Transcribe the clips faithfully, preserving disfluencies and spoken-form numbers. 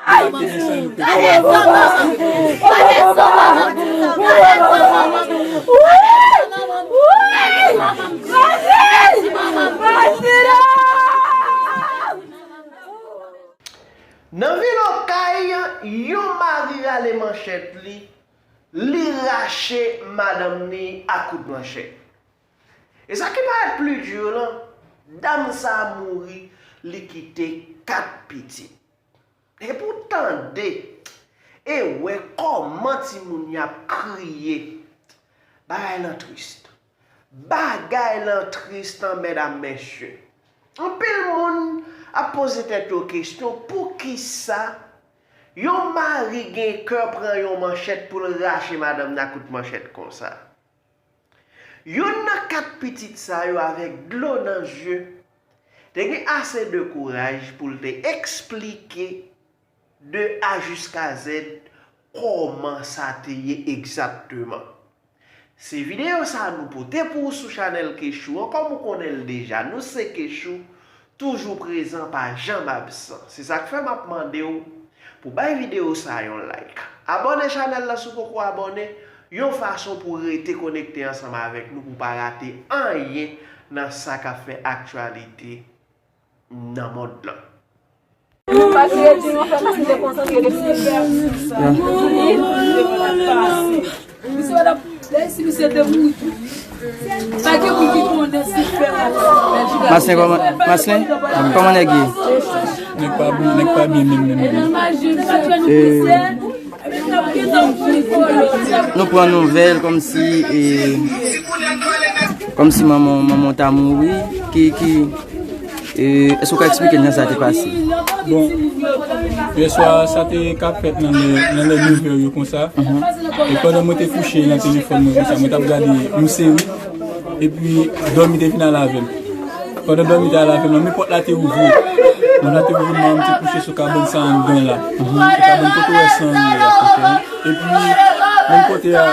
Ay, ay, papa! Papa! Papa! Woy! Woy! Masin! Masin! Nan vil Okay, yon mari rale manchèt li, li rache madanm ni ak kout manchèt. E sa ki parèt pli di lan, dam sa a mouri, li kite kat pitit. E pou tande e wè kòman timoun y ap kriye. Bagay lan tris. Bagay lan tris, tan, medam, mesye. Anpil moun ap poze tèt yo kesyon, poukisa yon mari gen kè pran yon manchèt pou l rache madanm nan kout manchèt konsa? Youn nan kat pitit sa yo, avèk dlo nan zye, te gen ase de kouraj pou l te eksplike de A jiska Z kòman sa te ye egzakteman. Se videyo sa a nou pote pou ou sou chanèl Kechou an. Kòm ou konnen l deja, nou se Kechou, toujou prezan, pa janm absan. Se sa k fè m ap mande w pou bay videyo sa a yon like. Abòne chanèl lan si w poko abòne, yon fason pou w rete konekte ansanm avèk nou, pou w pa rate anyen nan sa k ap fè aktyalite nan mond lan. Maslin, kòman, Maslin, kòman nèg ye? Nèg pa byen, nèg pa byen menm, menm, menm. E, nou pran nouvèl kòmsi, e, kòmsi manman, manman w ta mouri. Ki, ki, e, èske w ka eksplike n jan sa te pase? Bon, yèswa, sa te ka fèt nan lè, nan lè nevè yo konsa. E pandan mwen te kouche nan telefòn mwen konsa, mwen t ap gade yon seri. Epi, dòmi te vin al avè m. Pandan dòmi te al avè m lan, men pòt la te ouvri. Pòt la te ouvri, manman m te kouche sou kabann sa anndan la. Sou kabann kote w wè san yo ye a. Epi, menm kote a,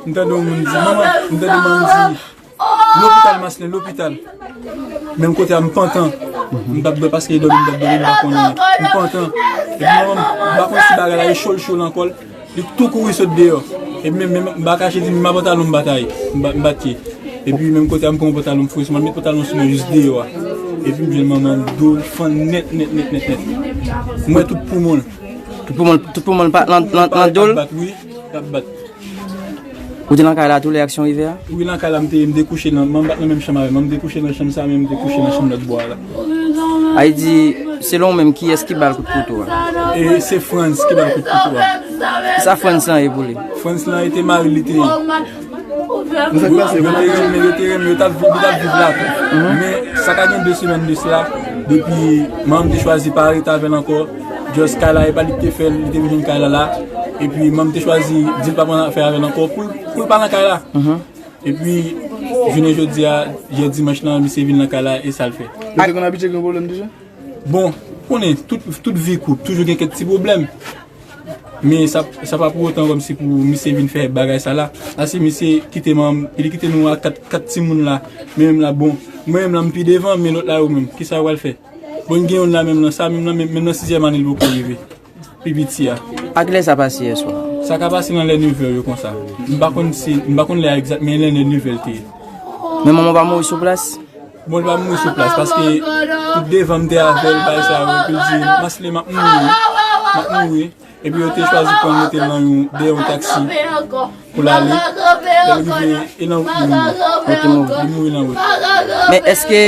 m tande yon moun di, manman, m tande manman m di, lopital, Maslin, lopital. Menm kote a, m pantan. M t ap dòmi paske dòmi, m t ap dòmi, m pa konnen. M pantan. Epi, manman m, m pa konn si bagay la e cho l cho l ankò. Li tou kouri sot deyò. Epi menm, menm, m pa kache di, menm pantalon m pa taye. M pa, m pa tye. Epi menm kote a, m pran yon pantalon m foure sou mwen, m met pantalon sou mwen jis deyò a. Epi m jwenn manman m, do l fann nèt, nèt, nèt, nèt, nèt. M wè tout poumon l. Tout poumon l, tout poumon l pa nan, nan, nan do l? L ap bat, wi, l ap bat. Ou te nan kay la tou lè aksyon rive a? Wi, nan kay la, m te ye, m te kouche nan, manman m pa t nan menm chanm avè m, m te kouche nan chanm sa, men m te kouche nan chanm lòt bò a la. Ay di, selon ou menm, kiyès ki ba l kout kouto a? E se Frantz ki ba l kout kouto a. Kisa Frantz lan ye pou li? Frantz lan e te mari l, li te ye. Yo te renmen, yo te renmen, yo t ap viv, yo t ap viv la tou. Men, sa ka gen de semèn de sila, depi manman m te chwazi pa rete avè l ankò, just kay la, e pa li ki te fè l, li te vin jwenn kay la la. Epi, manman m te chwazi di l pa pran afè avè l ankò pou l, pou l pa nan kay la. Epi, jounen jodi a, jè dimanch lan, misye vin nan kay la, e sa l fè. Ou te konn abitye gen pwoblèm deja? Bon, ou konnen, tout, tout vi koup, toujou gen kèk ti pwoblèm. Men sa, sa pa pou otan kòmsi pou misye vin fè bagay sa la. Paske misye kite manman m, li kite nou a kat, kat timoun la. Men menm la, bon, mwen menm la, m pi devan, men lòt la yo menm, kisa yo pral fè? Bon, gen youn la menm nan, sa menm nan, menm, menm nan sizyèm ane l poko rive. Pi piti a. A kilè sa pase yèswa? Sa ka pase nan lè nevè yo konsa. M pa konn si, m pa konn lè a egzak, men lè, lè nevè l te ye. Men manman w pa mouri sou plas? Bon, li pa mouri sou plas, paske tout devan m te avè l, bagay sa yo, epi l di, Maslin, m ap mouri wi, m ap mouri. Epi yo te chwazi pran l mete l nan yon, dèyè yon taksi pou l ale. Lè l rive, e nan wout li mouri. Li mouri nan wout. Men èske,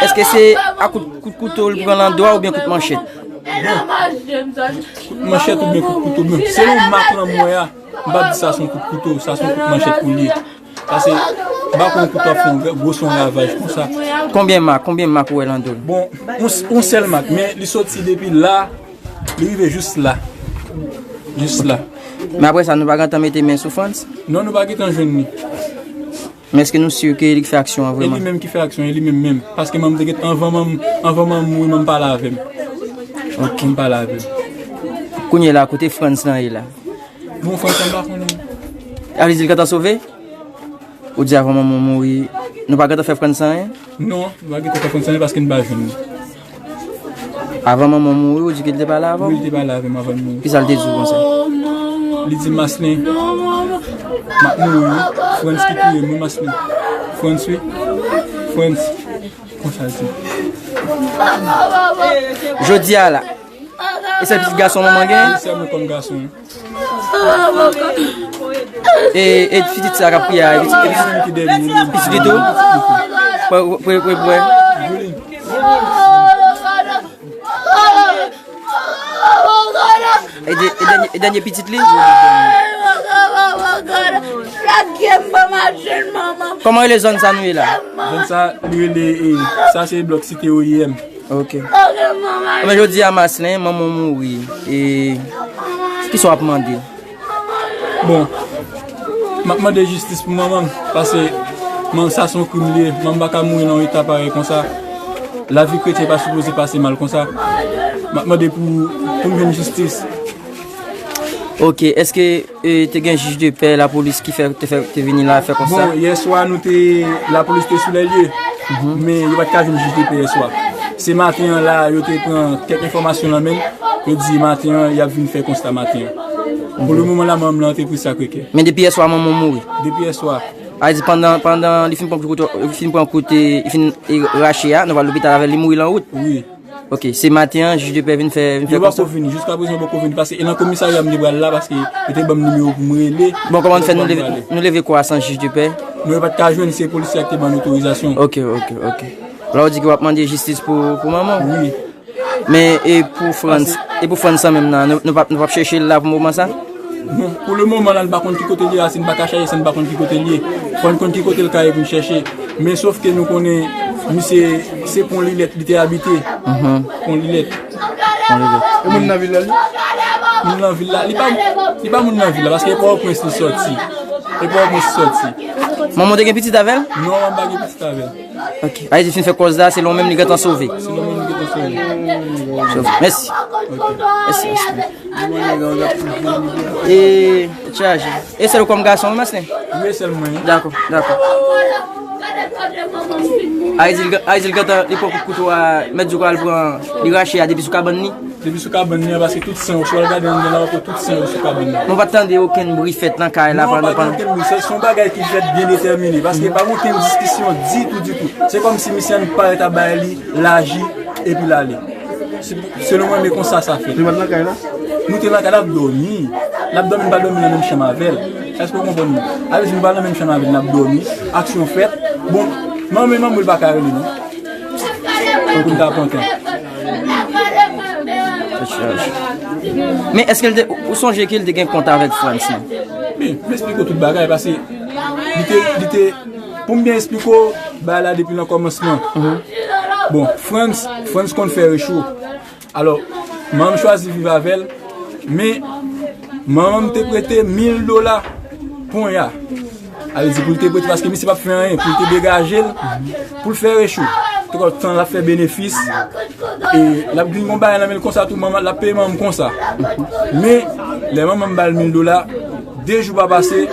èske se a kout, kout kouto l pran nan do a oubyen kout manchèt? Kout manchèt oubyen kout kouto, men selon mak lan m wè a, m p ap di sa se yon kout kouto, sa se yon kout manchèt pou l ye. Paske, m pa konn kout ap fè yon gwo son ravaj konsa. Konbyen mak, konbyen mak ou wè nan do l? Bon, yon, yon sèl mak, men li soti depi la, li rive jis la. Jis la. Men apre sa, nou pa gentan mete men sou Frantz? Non, nou pa gentan jwenn li. Men èske nou si ke li k fè aksyon an vrèman? E li menm ki fè aksyon, e li menm menm. Paske manman m te gentan, anvan manman, anvan manman m mouri, manman m pale avè m. Ok. Manman m pale avè m. Kounye a la, kote Frantz lan ye la? Bon, Frantz lan m pa konnen. A vle di l gentan sove? Ou di avan manman w mouri, nou pa gentan fè Frantz anyen? Non, nou pa gentan fè Frantz anyen paske n pa jwenn li. Avan manman w mouri, ou di ke l te pale avè w? Wi, li te pale avè m avan l mouri. Kisa l te di w konsa? Li di, Maslin, m ap mouri wi. Frantz ki touye m wi, Maslin. Frantz wi. Frantz. Konsa l di. Jodi a la, e sèl pitit gason manman gen? Wi, sèl mwen kòm gason. E, e pitit sa k ap kriye a, e pitit, e pitit, pitit li tou? Pwè, pwè, pwè, pwè. E de-, e dènye, e dènye pitit li? Kòman rele zòn sa nou ye la? Zòn sa, li rele, e, sa se blòk Site O I M. Ok. Men jodi a, Maslin, manman w mouri. E kisa w ap mande? Bon, m ap mande jistis pou manman m, paske manman sa se yon krim li ye. Manman m pa ka mouri nan yon eta parèy konsa. Lavi kretyen pa sipoze pase mal konsa. M ap mande pou, pou m jwenn jistis. Ok, èske, e, te gen jij de pè, lapolis ki fè, te fè, te vini la fè konsta? Bon, yè swa nou te, lapolis te sou lè lye, men yo pa t ka jwenn jij de pè yè swa. Se maten an la, yo te pran kèk enfòmasyon nan men l, yo di maten an, y ap vin fè konsta maten an. Pou le moman la, manman m nan antrepri Sakre Kè. Men depi yè swa, manman w mouri? Depi yè swa. A di pandan, pandan li fin pran kout, li fin pran kout, e, li fin, e, rache a, nou pral lopital avè l, li mouri lan wout? Wi. Ok, se maten an, jij de pè vin fè, vin fè konsta? Yo poko vini, jiska prezan yo poko vini, paske e nan komisarya m te pral la, paske yo te ban m nimewo pou m rele. Bon, kòman n fè nou leve, nou leve kò a san jij de pè? Non, yo pa t ka jwenn, se polisye a ki te ban n otorizasyon. Ok, ok, ok. La w di ke w ap mande jistis pou, pou manman w? Wi. Men e pou Frantz, e pou Frantz sa menm nan, nou, nou p ap, nou p ap chèche l la pou moman sa? Non, pou le moman la, n pa konn ki kote l ye, Asin pa ka chache sa, n pa konn ki kote l ye. Fò n konn ki kote l ka ye pou n chèche. Men sof ke nou konnen, misye, se Pon Lilèt li te abite. Pon Lilèt. Pon Lilèt. E moun nan vil la, li? Moun nan vil la, li pa, li pa moun nan vil la, paske e Pòtoprens li sòti. E Pòtoprens li sòti. Manman w te gen pitit avè l? Non, manman m pa gen pitit avè l. Ok. Sa vle di fin fè kòz la, selon w menm li gentan sove. Selon mwen li gentan sove. Sove. Mèsi. Ok. Mèsi, mèsi. E, chaje. E sèl ou kòm gason, wi, Maslin? Wi, sèl mwen. Dakò, dakò. Sa vle di l gen-, sa vle di l gentan, li pran kout kouto a, mèt di w al pran, li rache a depi sou kabann li? Depi sou kabann li an, paske tout san yo, si w al gade anndan la, w ap wè tout san yo sou kabann la. Nou pa t tande okenn bri fèt nan kay la pandan, pandan. Non, pa t gen okenn bri. Se, se yon bagay ki fèt byen detèmine, paske pa gen okenn diskisyon ditou, ditou. Se kòmsi misye annik parèt ap bay li, l aji, epi l ale. Se, selon mwen, men konsa sa fèt. Nou pa t nan kay la? Nou te nan kay la, n ap dòmi. N ap dòmi, n pa dòmi nan menm chanm avè l. Èske w konprann mwen? Sa vle di nou pa nan menm chanm avè l, n ap dòmi. Aksyon fèt. Bon, manman, manman l pa ka rele non. Pou n ta pran tan. Men èske l te, ou sonje ke l te gen kont avèk Frantz, non? Men, m esplike w tout bagay, paske li te, li te, pou m byen esplike w, bagay la depi nan kòmansman. Bon, Frantz, Frantz konn fè recho. Alò, manman m chwazi viv avè l, men manman m te prete mil dola ponya. Sa vle di pou l te prete, paske misye p ap fè anyen, pou l te degaje l, pou l fè recho. Twòp tan l ap fè benefis, e l ap vin gon bagay nan men l konsa tou, manman, l ap peye manman m konsa. Men, lè manman m ba l mil dola, de jou pa pase,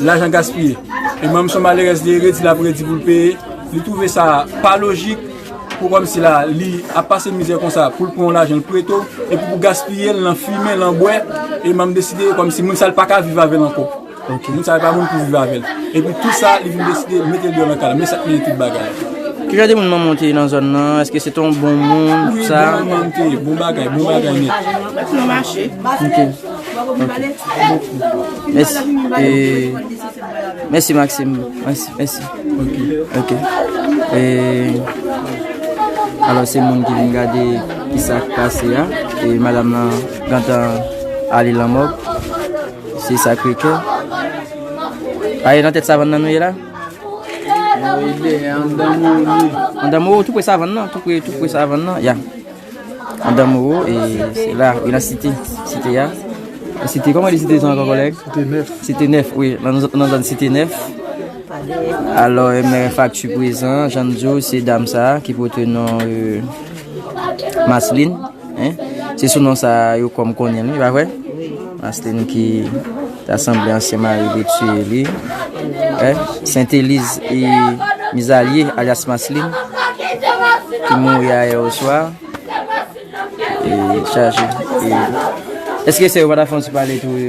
lajan gaspiye. E manman m se yon malerèz, li redi, l ap redi pou l peye. Li twouve sa pa lojik, pou kòmsi la, li ap pase mizè konsa, pou l pran yon lajan, l prete w, epi pou gaspiye l nan fimen, nan bwè, e manman m deside kòmsi moun sa l pa ka viv avè l ankò. Ok. Moun sa yo pa moun pou viv avè l. Epi tou sa, li vin deside mete l deyò nan kay la. Men sa k mennen tout bagay. Ki jan de moun manman w te ye nan zòn nan? Èske se te yon bon moun, tout sa? Wi, bon manman m te ye. Bon bagay, bon bagay nèt. Nou mache. Ok. Ok. Mèsi. E, mèsi, Maxime. Mèsi, mèsi. Ok. Ok. E, alò, se moun ki vin gade ki sa k pase a. E madanm nan gentan ale lanmò. Se Sacré-Cœur. A, e nan tèt savann nan nou ye la? Mwen ye dèyè, anndan Moro. Anndan Moro, tou pre savann nan, tou pre, tou pre savann nan, ya. Anndan Moro, e se la, wi, nan site, site a. Site, kòman li site sa ankò, kòlèg? Site nèf. Site nèf, wi, nan, nan zòn site nèf. Alò, M R F Actu prezan, jan n di w, se dam sa a ki pote non, e, Maslin. Hein? Se sou non sa yo kòm konnen l, wi, pa vre? Wi. Maslin ki ta sanble ansyen mari li tiye li. Hein? Senteliz e Mizalye, alyas Maslin, ki mouri ayè oswa. E, chaje. E, èske sè yo pa ta fè yon ti pale tou? E,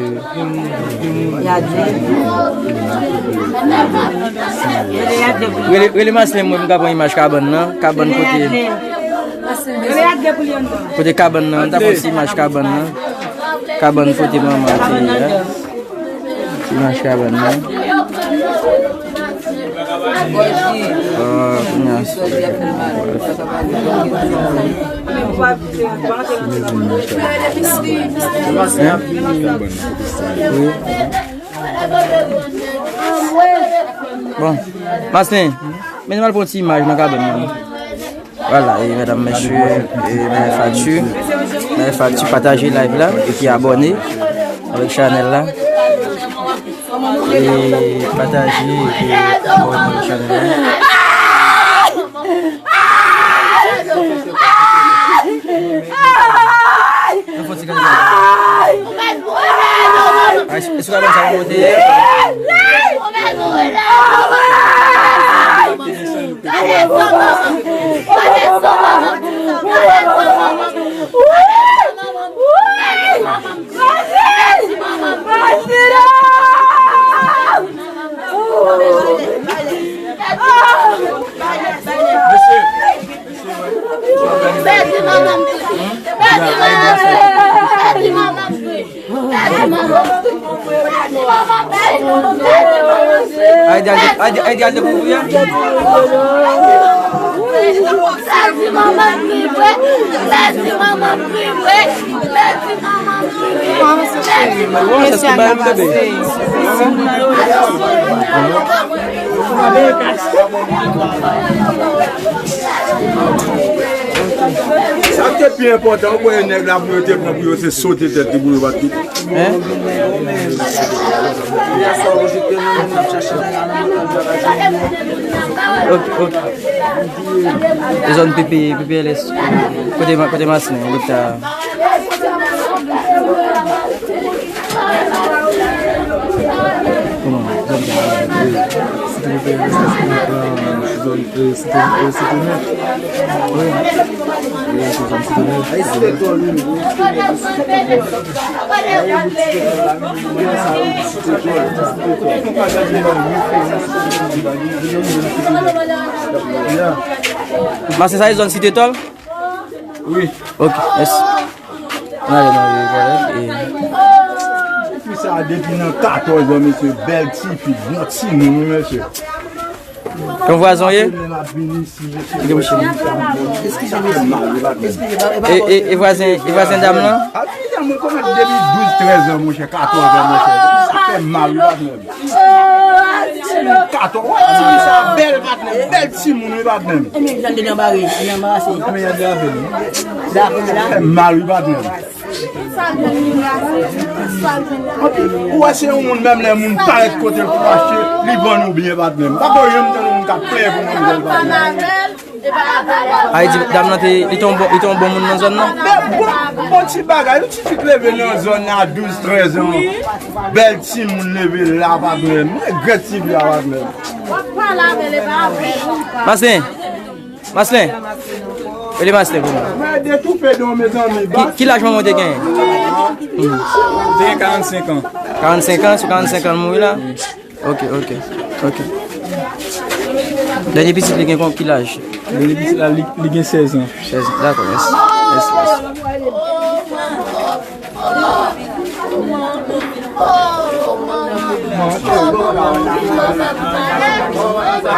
rele, rele Maslin, mwen, m ka pran imaj kabann nan. Kabann kote, kote kabann nan, m ta pran ti imaj kabann nan. Kabann kote manman te ye a. Ti imaj kabann nan. Ah, kounye a. Hein? Wi. Bon, Maslin, men nou al pran ti imaj nan kabann nan. Vwala, e medam, mesye, e malefakti, malefakti, pataje live la, epi abòne avèk chanèl la. E pataje, epi abòne avèk chanèl la. Yon fò ti gade. Ay, e sou kabann sa w monte? Ay, di al de-, ay, di, ay, di al dekouvri a. Mesye a ka pase. Sa k te pi enpòtan, ou wè nèg la pou yo te pran pou yo te sote tèt li pou yo pa t kite. Hein? Ok, ok. E zòn P P, P P L S, kote, kote Maslin, leta. Kòman? Zòn P P L S, zòn, euh, zòn, euh, Site Nèf. Wi. Wi, se zòn Site Nèf. Maslin, sa se zòn Site Tòl? Wi. Ok, mèsi. N ale nan revòlè, e. Fi sa depi nan katòz an, mesye, bèl tifi, bon timoun, wi, mesye. Yon vwazen w ye? Li gen mouche. E, e, e vwazen, e vwazen dam nan? A, fi sa, mwen konn depi douz, trèz an, monchè, katòz an, monchè. Sa fè mal, wi, patnè. Katon, wè, ti fi sa bèl, patnè, bèl timoun, wi, patnè. Ebyen, jan de nan bare, nan bare se. Ebyen, y ap de avè nou. Sa fè mal, wi, patnè. Ou wè, se yon moun, menm lè moun parèt kote l pou achte, li vann ou byen, patnè. M pa ko janm tande moun k ap plenyen pou manmzèl, patnè. Ay di, dam nan te, li te yon bon, li te yon bon moun nan zòn nan. Men bon, bon ti bagay, yon ti fi k leve nan zòn nan a douz, trèz an. Bèl timoun leve la, patnè. M regrèt ti fi a, patnè. Maslin. Maslin. Rele Maslin pou mwen. Mwen detoupe don, mezanmi. Ki, ki laj manman w te genyen? Te gen karannsenk an. Karannsenk an, sou karannsenk an l mouri la? Ok, ok, ok. Dènye pitit li gen kon ki laj? Dènye pitit la, li, li gen sèz an. Sèz an, dakò, mèsi. Mèsi, mèsi.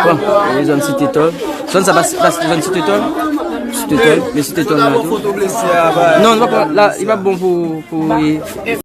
Bon, e zòn Site Tòl. Zòn sa pa, pa zòn Site Tòl? Site Tòl, men Site Tòl la tou. Non, li pa, la, li pa bon pou, pou, e,